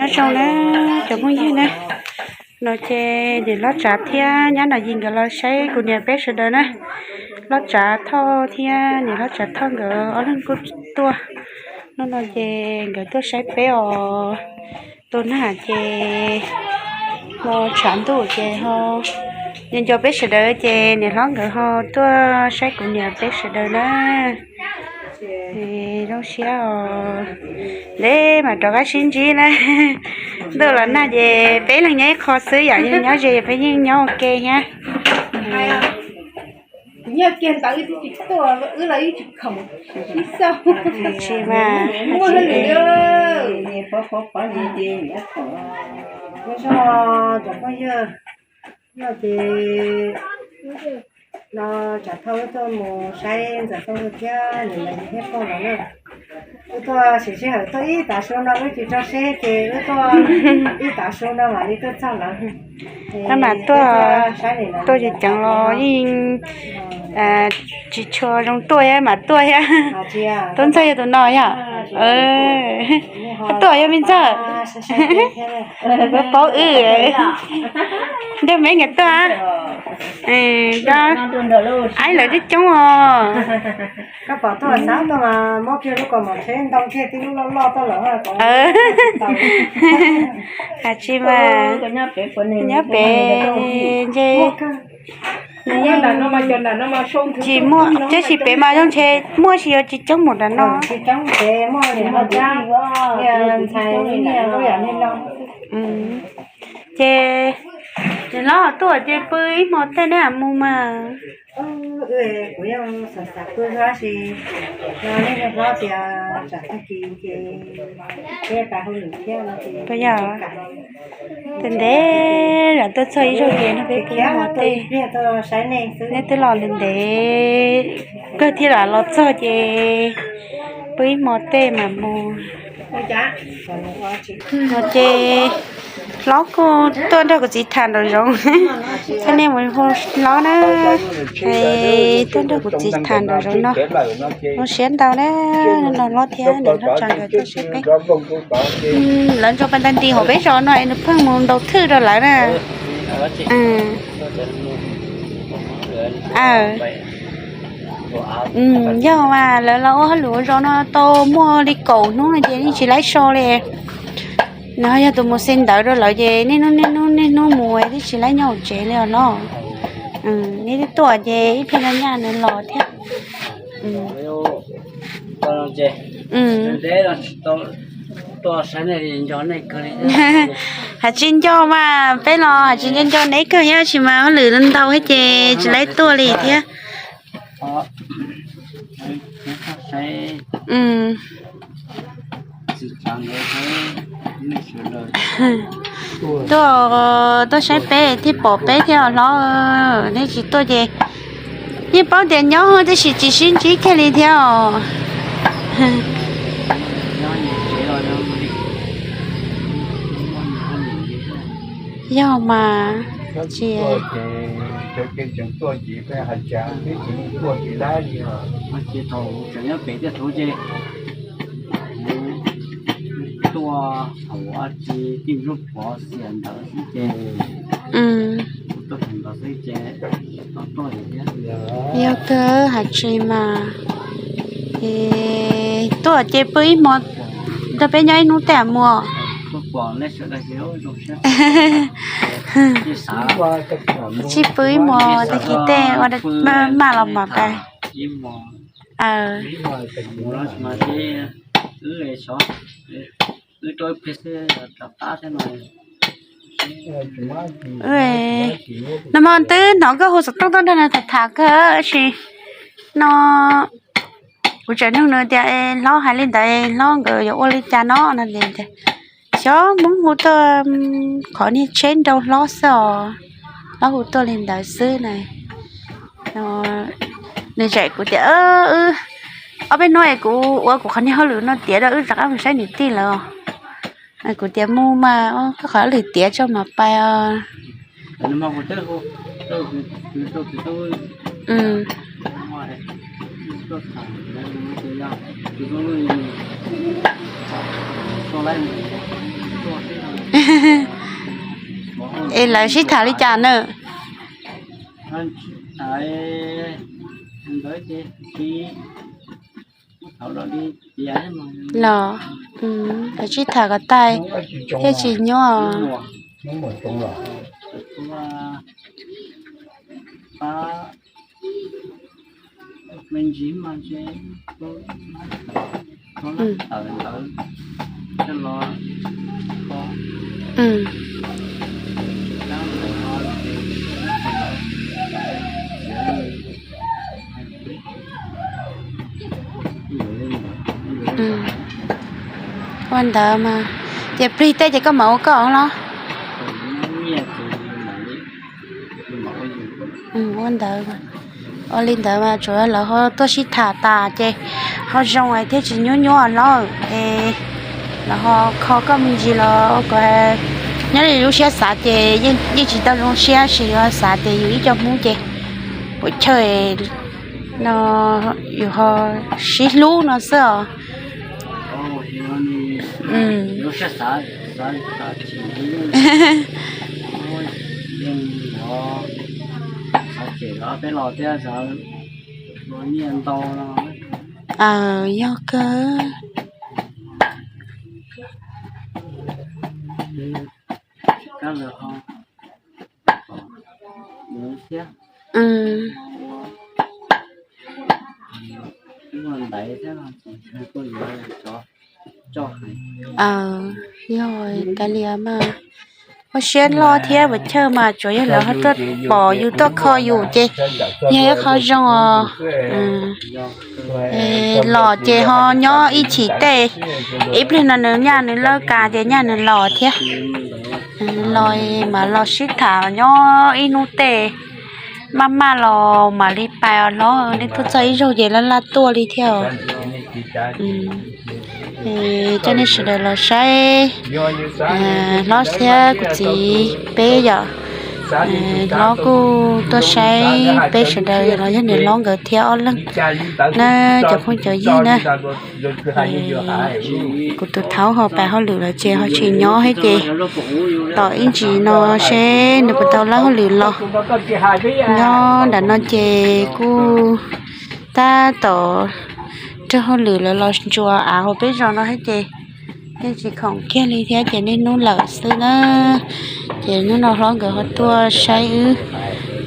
Zoo na, cov phooj ywg na, no ces niam hlob Tsav thiab nyab Nom Yis nkawd los saib kuv niam peb sawv daws na. Hlob Tsav Thoj thiab niam hlob Tsav Thoj nkawd ob leeg kuj tuaj. Hnub no ces nkawd tuaj saib peb os. Tuaj na ces los tshav ntuj ces ho nco nco peb sawv daws ces niam hlob nkawd ho tuaj saib kuv niam peb sawv daws na. Zoo siab os. Ntev mas rov qab sib ntsib na. Ntuj los nag ces peb leeg nyob ib qho xwb, yam yog nyob ze peb yeej nyob ua ke thiab. Tsis mas, no ces no Tsav Thoj wb tuaj mus saib Ntxawm Tooj thiab niam Nom Yis thiab pog lawv na. Wb tuaj siv sij hawm tuaj ib tav su no wb tsis tso seb ces wb tuaj ib tav su no mam li tuaj txog lawm. Mas tuaj, tuaj ceev ceev los yeej tsis tshua zoo tuaj thiab mas tuaj thiab. Tub Ntxawg yog tus no yog. Tuaj yog me Ntxawg. Paub wb. Nrog me nkawd tuaj. Aib lawv twb coob os. Has tsis mas nyob pem ntshe tsis muaj, tab sis pem mas zoo ntshe muaj sis yuav tsis coob mus nram no. Ces niam hlob tuaj ces pw ib hmo tej neb mus mas. Ntev ntev lawm tuaj txog ib zaug ces no peb pw ib hmo tej. Neb twb los ntev ntev kawg thiab, lam los txog ces pw ib hmo tej mas mus. No ces hlob kuj tuaj nrog kuv txiv tham nraum zoov. Thiab nej mus hu hlob na, tuaj nrog kuv txiv tham nraum zoov no. Zoo siab ntau na, no hlob thiab niam hlob Tsav nkawd tuaj saib peb. Lawv ntsoov pas ntais nti hauv peb zos no es nws pheej mus ntaus thwj rau lawv na. Yog mas lawv los ua hauj lwm ua zos no tau muaj li kaum hnub no ces yeej tsis laib so li. Nws ho yog tus mus xi ntawv rau lawv ces niaj hnub niaj hnub niaj hnub mus twb tsis laib nyob hauv tsev li os hlob. Neb twb tuaj ces ib pliag no nyaj nws los thiab. Has tsis nco mas peb los has tsis nco nco neb kawg thiab, tab sis mas hauj lwm ntau thiab ces tsis laib tuaj li thiab. Tuaj, tuaj saib peb thiaj pom peb thiab os hlob. Nej tsis tuaj ces yeej paub tias nyob tab sis tsis sib ntsib kiag li thiab os. Yog mas, tsis yog kawg has tsis mas, tuaj ces pw ib hmo, nrog peb nyob ib hnub tej mus. Tsis pw ib hmo tag kis tej ua maj los mas pais. Nag hmo twb hnov koj hu xov tooj tuaj nrog nws tham tham kawg tab sis no kuv tseem nug nws tias hlob hais li ntawd hlob nkawd yuav ua li cas no no. Xyov Hmoob hu tuaj, qhov niag tsheb nrau hlob xwb os, hlob hu tuaj li ntawd xwb na. Nws zam kuv tias wb ob peb hnub es kuv ua kuv qhov niag hauj lwm no tiav rau wb rov qab mus saib niam tij lawm os. Kuv tias mus mas koj qhov hauj lwm tiav tso mas pais os. Es lawv sib tham li cas na? Los, lawv sib tham kom tag thiaj tsis nyuaj. Ua ntawd mas, ces plig tej ces koj mam ua koj los? Ua ntawd, ua li ntawd mas tsuav lawv ho tuaj sib tham tas ces ho zoo thiaj tsis nyuaj nyuaj hlob es lawv ho kho koj me ntsis los ua kom nyob li lub siab xav ces yeej tsis tau zoo siab, sis yuav xav tias yus ib co Hmoob ces puas chawj no yus ho sib hlub no xwb os. Yog kawg. Yog kav liam mas, ua siab loj thiab puas chawj mas tsuav yog lawv ho tuaj pom yus tuaj kho yus ces yog ib qho zoo os. Los ces ho nyob ib chim tej, ib pliag no nws nyaj nws lawb kas ces nyaj nws los thiab. Los mas los sib tham nyob ib hnub tej, maj maj los mam li pais os hlob, nej tuaj txog ib zaug ces laj laj tuaj li thiab os. Coj nej sawv daws los saib hlob thiab kuv txiv peb yom. Hlob kuj tuaj saib peb sawv daws los yog niam hlob nkawd thiab ob leeg na, cov phooj cov ywg na. Kuv tus thaub ho pais hauj lwm lawm ces ho tsis nyob thiab ces tos ib ntsis no seb nws puas tau lawb hauj lwm los. Nyob nram no ces kuj tab tom raug hauj lwm lawv los ntsuas av hauv peb zos no thiab ces yeej tsis khoom kiag li thiab ces niaj hnub lawm xwb na. Ces hnub no hlob nkawd ho tuaj saib wb,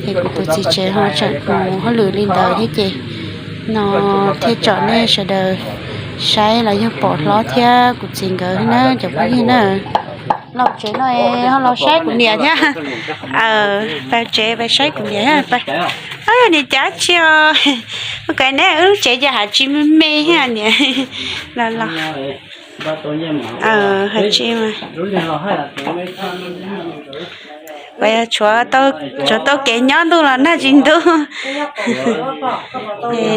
ces kuv tus txiv tsev ho tseem mus hauj lwm li ntawd thiab ces no thiaj tsom nej sawv daws saib los yog pom hlob thiab kuv txiv nkawd na cov phooj ywg na. Los tsev no ho los saib kuv niam thiab. Pais tsev pais saib kuv niam thiab. Niam cav tsi os, ua kom neb wb lub tsev cas hav tsis me me thiab niam. Los los, hav tsis mas. Tshuav tau kev nyob ntuj los nag tsis ntub.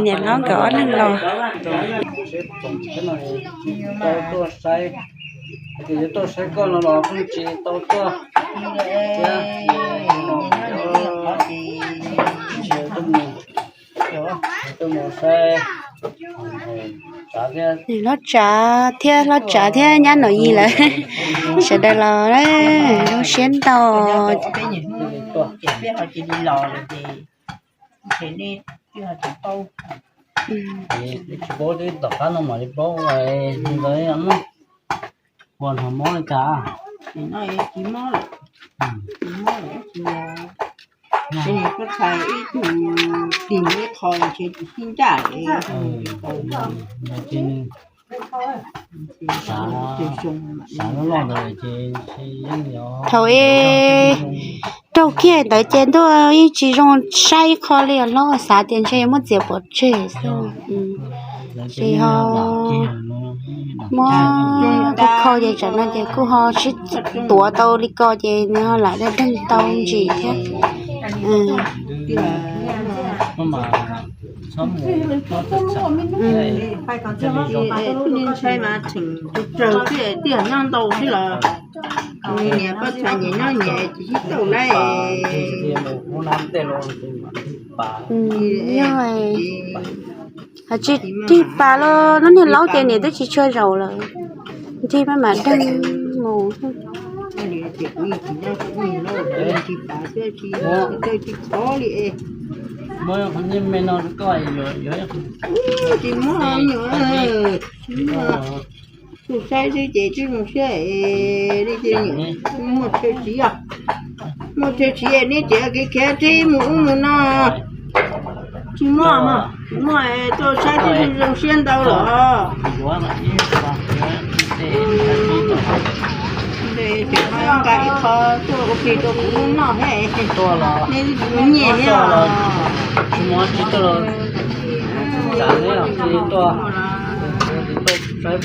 Niam hlob nkawd ob leeg los. Hlob Tsav thiab, hlob Tsav thiab nyab Nom Yis lawm, sawv daws los zoo siab ntau. Thaum raug kiag ntawd ces ntuj yeej tsis zoo saib ib qho li os hlob, xav tias ntshe yuav muab txiav pov tseg xwb. Ces ho muab kho kho ces tsam no ces kuj ho sib tuav tau li ko ces nws ho lam daj deeg tau ntsis thiab. Ntshai mas tseem tsawg xwb, tij nyob ntau xwb los niam poj txha nyias nyob nyias tsis sib tau lawm. Yog, tsis nrig pas los, lub niag laub ces niam twb tsis tshua zaum lawm, nrig maj mam deeg. Mus xwb, ua li ces kuv yeej tsis nyob tsis mus no, tsis pav thiab tsis, tsis thov li es. Tsis muaj, tsis muaj, tus saib xwb ces twb zoo siab es, muaj chaw tsis os, muaj chaw tsis es neb tseem kev khiav tib mus ub mus no. Tsis muaj mas, tsis muaj, tuaj saib twb zoo siab ntau los. Nqa ib qho tuaj ua ke rau kuv noj thiab, neb twb tsis muaj nyiaj thiab.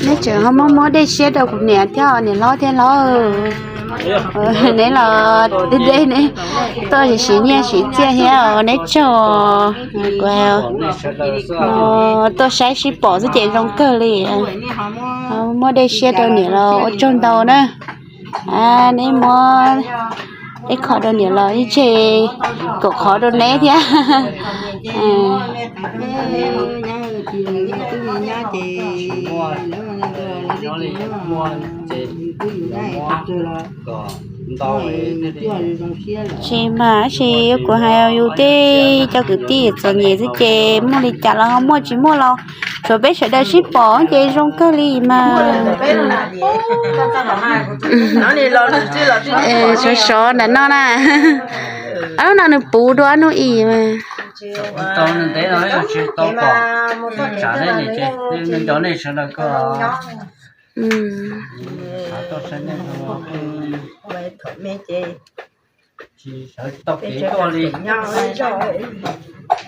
Neb tseem ho muab muab dej siab rau kuv niam thiab niam hlob thiab hlob. Neb los deb deb ne, tuaj siv nyiaj siv txiaj thiab os, neb tsaug. Kuv tuaj saib sib pom xwb ces zoo kawg li. Muab dej siab rau niam los ua tsaug ntau na. Neb muab ib qho rau niam los ib tseg kaum qhov rau neb thiab. Tsis mas, tab sis kuv hais yus tej cov kwv tij txom nyem xwb ces muaj li cas los ho muaj, tsis muaj los tsuav peb sawv daws sib pom ces zoo kawg li mas. Sov sov nram no na. Ob hnub no nws puv dua ob hnub ib mas.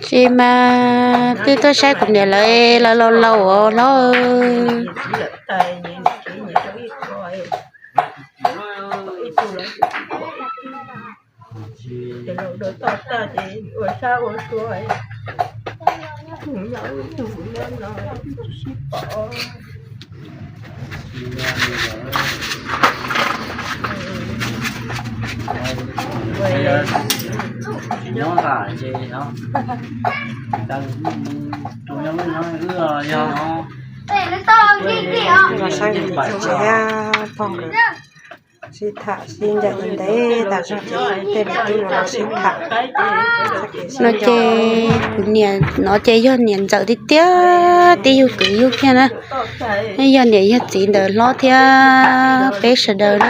Tsis mas, twb tuaj saib kuv niam lawv, lawv laus laus os hlob. Tsis nyob tas ces no, tus nyob nyob wb yog no. Los saib tsev thiab pog nkawd sib tham sib ncaim li ntev tas zog ces tej niam tub no los sib tham. No ces kuv niam no ces yog niam ntxawm tiag tiag, tib yug kwv yug kiag na. Yog niam yog txiv ntawm hlob thiab peb sawv daws na.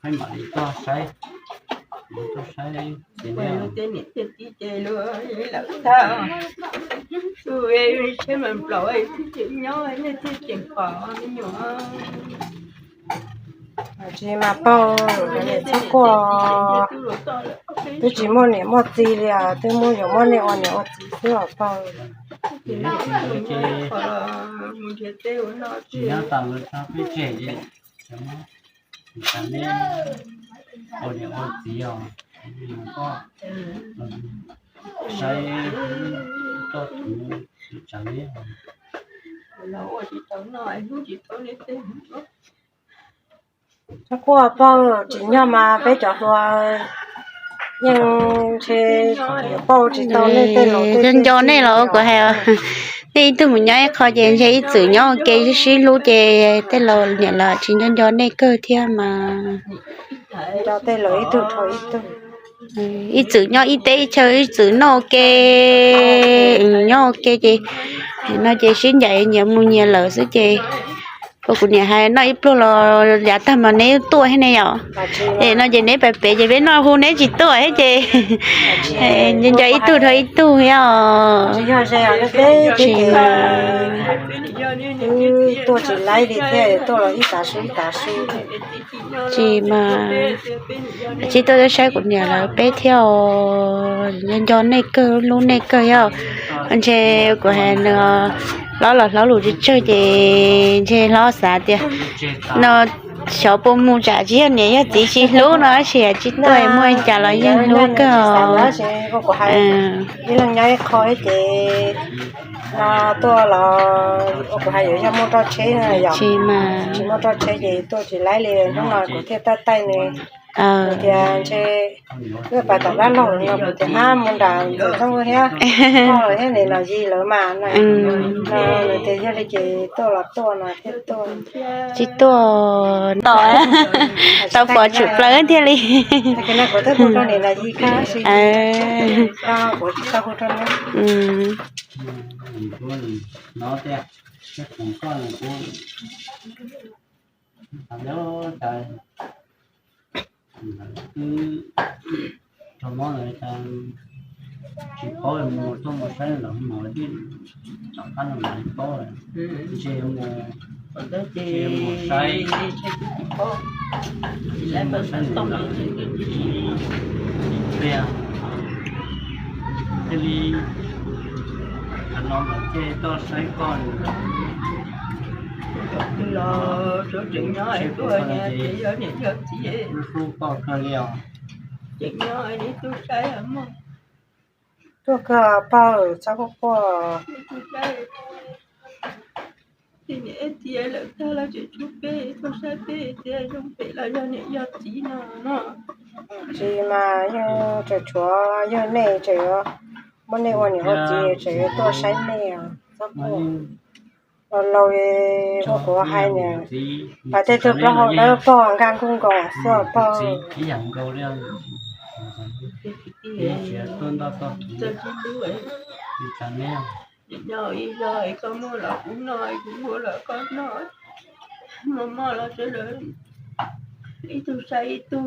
Peb mam li tuaj saib, tuaj saib ces niam thiaj tib ce lawm tag. Tus siab mas nplaum thiaj tseem nyob nej thiaj tseem pom me nyuam. Tsis mas paug, niam txhob quaj, twb tsis muaj niam muaj txiv li os, twb muab yuav muab nej ua niam ua txiv xwb os paug. Tsis nyob tas lawv txhob peb tseg, neb ua niam ua txiv os, saib toj tub tsis tsav neb. Txhob quaj paug, tsis nyob mas peb cov hluas yeej ntshe yuav pauj tsis tau nej tej laus tej. Nco nco nej los kuv hais, nej ib tug mus nyob ib qho ces ntshe ib txwm nyob ua ke sib hlub ces tej laus niam los tsis nco nco nej kawg thiab mas. Nco tej laus ib tug dhau ib tug. Ib txwm nyob ib teb ib chaw ib txwm noj ua ke, nyob ua ke ces no ces sib ncaim nyias mus nyias lawm xwb ces, ua kuv niam hais noj ib pluag los yav tag mas neb tuaj thiab ne yom. Es no ces neb pem pem ces peb noj hu neb tsis tuaj thiab ces nco ib tug dhau ib tug thiab os. Tsis mas, tuaj tsis laib li thiab, tuaj los ib tav su ib tav su. Tsis mas, tsis tuaj saib kuv niam lawv peb thiab os. Nco nej kawg, hlub nej kawg thiab. Ntshe kuv hais nws hlob los hlob lus tsawg tsawg ces ntshe hlob xav tias no Xyov puas mus tsam tsis yog niam yog txiv tsis hlub no, tab sis tsis tuaj muaj li cas los yeej hlub kawg. Ib leeg nyob ib qho ces no tuaj los ua kuv hais yuav yog muaj roj tsheb no yom, tsis muaj roj tsheb ces tuaj tsis laib li, hnub no kuv thiaj taij taij nws tias ntshe wb pas tom dab laug no kuv tias ab mus nram ntxawm txoob thiab, koj thiab niam los yig lawv mas no, nws tias yog li ces tuaj los tuaj no thiaj tuaj. Tsis tuaj tos, tau pom tshwm plaws thiaj li. Tsis paub mus tuaj mus saib lawv mus tij, tom qab no mas paub, ntshe mus, ntshe mus saib, ntshe mus saib lawv pliag, thiaj li qhov no mas thiaj toj saib koj. Los tseem nyob es tuaj, yog niam yog txiv, hlub koj kawg li os. Tseem nyob es tuaj saib mog. Tuaj kawg pog, txhob quaj quaj. Tij niam txiv lawm tag los tseem tshuav peb tuaj saib peb tias zoo pem los yog niam yog txiv no no. Tsis mas yeej tseem tshuav yog nej, tseem yuav muab nej ua niam ua txiv, tseem yuav tuaj saib nej os, txhob quaj. Laus laus ua kuv hais niam, pas tej tug plaub hau dawb pog nkaj nkuj nkaus xwb pog. Nyob ib zog es koj muaj los kuv noj, kuv muaj los koj noj, mos mos los sawv daws ib tug saib ib tug,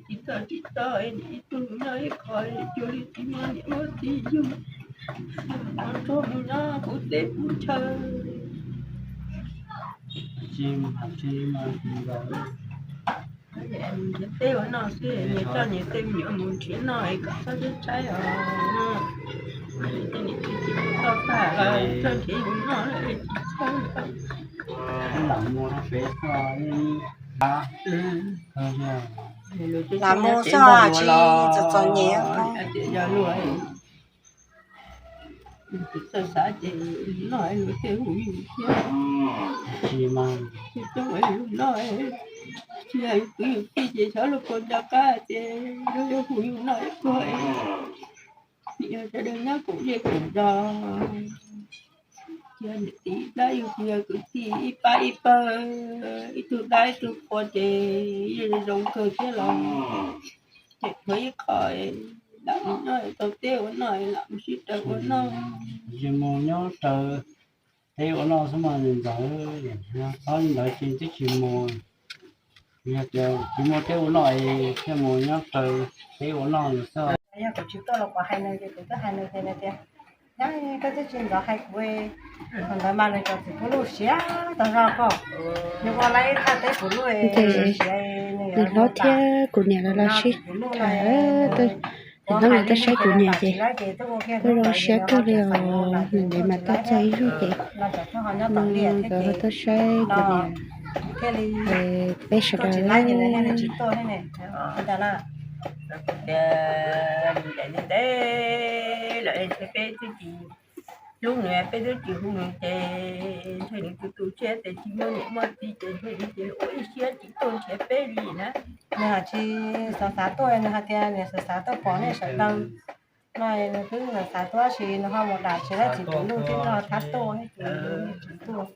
tsis txhob tsis txhob ib tug nyob ib qho, cuag li tsis muaj niam muaj txiv yug, mus nrog mus nyob puv teb puv chaw. Nyias tej ua noj xwb, nyias coj nyias tej me nyuam mus nrhiav noj es kom txhob tshaib tshaib os. Tej niam tij tsis tau txog tag los coj nrhiav yus noj es tsis txhob. Lam mus xwb tsis txom txom nyem. Kuv txawm xav ces noj luag tej hu yus thiab. Tsis mas, tsis coob es yus noj, tsis yog yus kwv yus tij ces xyov luag puas nco qab ces luag yuav hu yus noj ib pluag. Yog sawv daws nyob koom zej koom zos, yog niam txiv dab yug, yog kwv tij ib pab ib pawg, ib tug dab ib tug qhua ces yeej zoo kawg thiab los. Ces qhov ib qho lam mus nyob tau teb ua noj, lam mus sib raws ua noj. Tsis mus nyob raws teb ua noj xwb mas ntxawm, qhov ntawd ces twb tsis mus. Yog tias tsis muaj teb ua noj es thiaj mus nyob raws teb ua noj xwb. Yog kuv tsis tuaj los kuv hais nws ces kuv twb hais nws tias, nws tias, nyab, koj twb tsis ntxov hais kuv, thaum ntawd mas nws cov txiv pub luj siav tau zog koj, nws ua lawv thaj teb kuv luj siav, nws hlob thiab kuv niam lawv los sib tham, nws hlob lawv tuaj saib kuv niam ces tuaj zoo siab kawg li os, nws ntev mas tuaj txog ib zaug ces no tuaj saib kuv niam, peb sawv daws. Ntev ntev lawm ntshe peb twb tsis hlub nws, peb twb tsis hu nws ces ntshe nws tu tu siab ces tsis muaj niam muaj txiv ces ntshe nws ua ib siab tsis tuaj nrhiav peb li na. Nws hais tsis xav xav tuaj, nws hais tias nws xav xav tuaj pom nej sawv daws no, nws twb xav xav tuaj tab sis nws ho mus dam tsis laib txiv pub luj thiab no thab tuaj, tsis tuaj.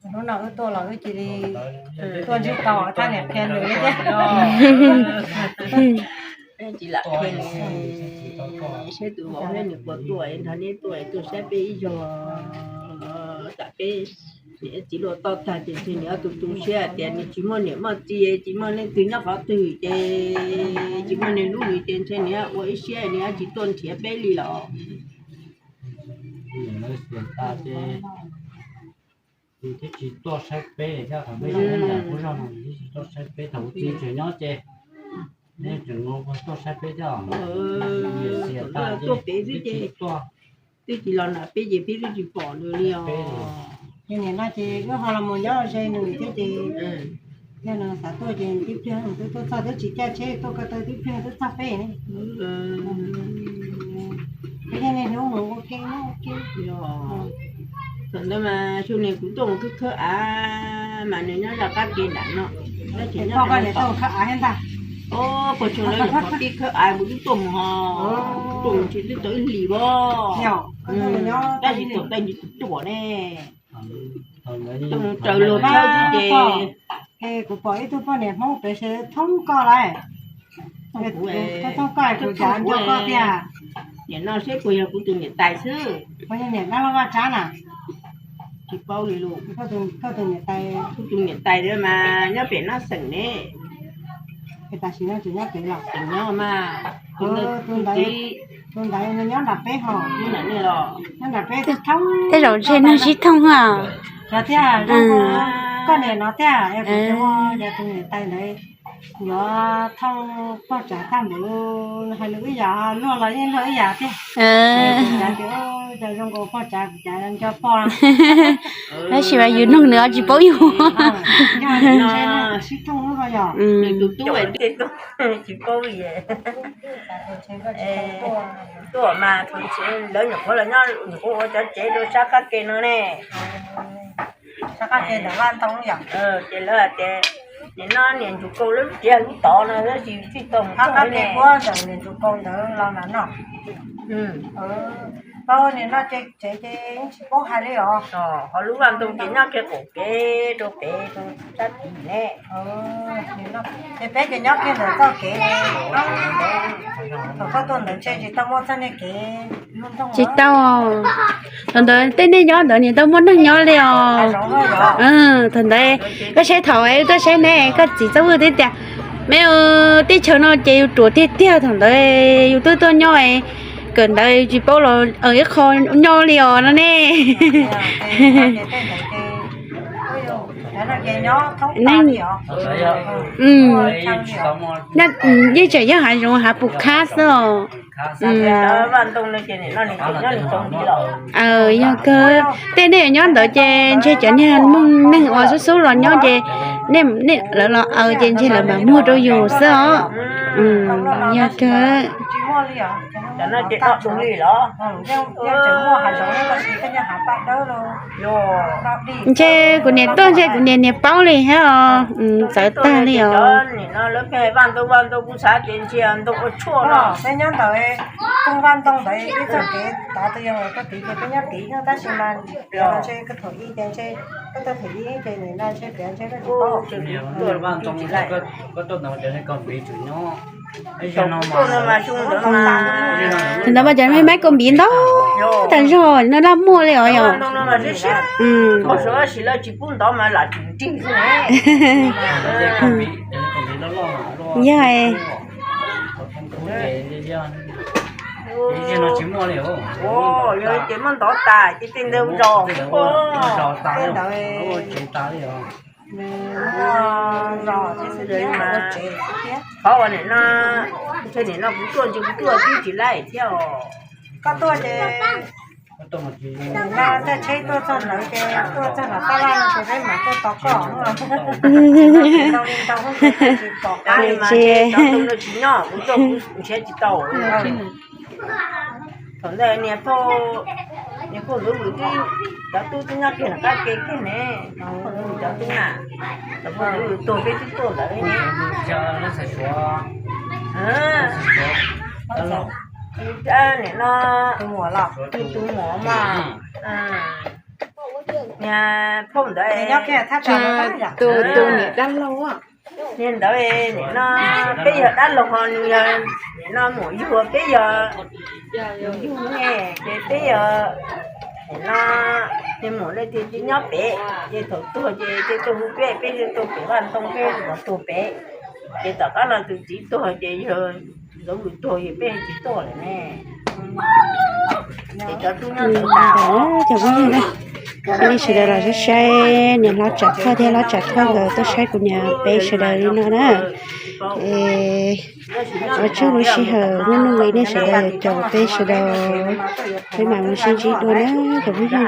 Hnub no wb tuaj los wb cia li tuaj ntsib tau thaj niam qhia nws li thiab. Peb tsis lam qhia nws, saib tus vauv thiab nws puas tuaj, nrog neb tuaj, tuaj saib peb ib zaug, tsam peb niam txiv luaj toj tag ces ntshe nws ob tug tu siab tias nws tsis muaj niam muaj txiv, tsis muaj leej twg nyob qhov twg ces tsis muaj neeg hlub nws ces ntshe nws ua ib siab nws tsis tuaj nrhiav peb li los. Nws twb tsis tuaj saib peb thiab, thaum peb nyob ntawm qub zog no nws twb tsis tuaj saib peb, thaum kuv txiv tseem nyob ces nws tseem tuaj saib peb thiab. Nws xiam tas ces twb tsis tuaj, twb tsis los nram peb ces peb twb tsis pom nws li os. Ces nim no ces wb ho los mus nyob ze nws thiab ces yog nws xav tuaj ces tib pliag nws twb tuaj txog, twb tsis caij tsheb tuaj ko taw, tib pliag twb txog peb ne. Peb yeej niaj hnub mus ua ke nyob ua ke. Thaum ntawd mas xyoo nws kuv tuaj mus khawb khawb av mas nws nyob rau qab ke nram no, tab sis nyob rau ntawm khawb av thiab ntag. Puag tsuas lawv nyuam qhuav pib khawb av kuv twb tuaj mus ho, tuaj mus tsis twb tau ib hlis as. Tab sis thaum ntawd nws tus tuam ne, tuaj mus raws luag thawb xwb ces. Es kuv pom ib tug poj niam Hmoob pem sawv thoob koj lawm. Thoob koj kuv cav nco koj tiag. Nim no seb puas yog kuv tus niam tais xwb. Puas yog niam dab laug Vaj Tsab na? Tsis paub li lus. Koj tus niam tais, kuv tus niam tais mas nyob pem Nab Xeem ne. Es tam sim no tseem nyob pem los? Tseem nyob mas. Tus ntawd, tus ntawd nyob nram peb hos. Nyob nram peb, tej zaum ntshe neeg sib thooj a. Yog tiag, koj niam no tiag, es kuv tus niam tais ntawd yuav thooj poj tsav tag npaum, hais lus ib yam, luag los yeej luag ib yam tiag. Cas tias cas zoo nkaus poj tsav, cas nco poj. Tab sis mas yus nug nws tsis paub yus. Sib thooj lub no yog. Tsis paub li. Tuaj mas lawv nyuam qhuav los nyob, nyuam qhuav ua cov tsev rau sab qab ke no ne. Sab qab ke ntawm Vaj Ntoo yom. Ces lawv hais tias nim no niam Ntsuag Kaus lub tiav lub tod no tab sis tsis tau mus qab ke puab ntawm niam Ntsuag Kaus ntawd los nram no. Nim no ces tsev ces yeej tsis paub hais li os. Ho lub Vaj Ntoo ces nyob kiag qaum kev rau pem rau sab tid ne. Ces peb ces nyob kiag ntawm txoj kev. Thaum koj tuaj ntawd ntshe tsis tau muaj txoj niag kev. Tsis tau. Thaum ntawd tej nej nyob ntawd nim tau muaj neeg nyob li os. Thaum ntawd koj saib thaum wb tuaj saib ne, koj txiv Txawj Vwj twb tias, me teb chaws no ces yus ruam tiag tiag, thaum ntawd yus twb tuaj nyob, kawm ntawv tsis paub los ib qho nyob li os no ne. Yeej tseem yog hav zoov hav pus khab xwb os. Yog kawg, tej nej nyob ntawd ces ntshe cov niag Hmoob neeg uas xub xub los nyob ces nej lawv los aws ces ntshe lawv mam muag rau yus xwb os. Yog kawg. Ntshe kuv niam tuaj ntshe kuv niam niam paub li thiab os, txawv tag li os. Thaum ntawd mas cov me maib kaus npiv ntau tag zog no laj muag li os yom. Yog. Ces muab ntov tas ces tej ntawd zos, tej ntawd zos thiab mas qhov uas nim no, ntshe nim no kuv tuaj ntshe kuv tuaj twb tsis laij thiab os. Koj tuaj ces nim no caij tsheb tuaj txog ntawd ces tuaj txog nram tab laj no ces peb mam tuaj tos koj. Tsis nyob kuv tuaj kuv nrhiav tsis tau. Thaum ntawd niag phauj, niag phauj Ntxoov Vwm twb, cov tub twb nyob kiag nram qab ke kiag ne. Phauj Ntxoov Vwm cov tub na, cov phauj Ntxoov Vwm tuag peb twb tuaj ntawd ne. Nim no tus muam mas, niag phauj ntawd, tus niam dab laug. Niag ntawd nim no peb yog dab laug ho nws yog, nim no muam yug, peb yog yug ne, ces peb yog, nim no niag muam ne ces nyob pem, ces thaum tuag ces tej tuaj hu peb, peb thiaj tuaj pem Vaj Ntoo, peb los tuag pem. Ces tom qab no tus txiv tuag ces yog Ntxoov Vwm tuag ces peb tsis tuaj lawm ne. Ces cov tub nyob ntawd tas. Cov phooj ywg na, nej sawv daws los saib saib niam hlob Tsam Thoj thiab hlob Tsam Thoj nkawd tuaj saib kuv niam peb sawv daws li no na. Es ua tsaug lub sij hawm hnub no nej sawv daws caum peb sawv daws, peb mam mus sib ntsib dua na cov phooj ywg na.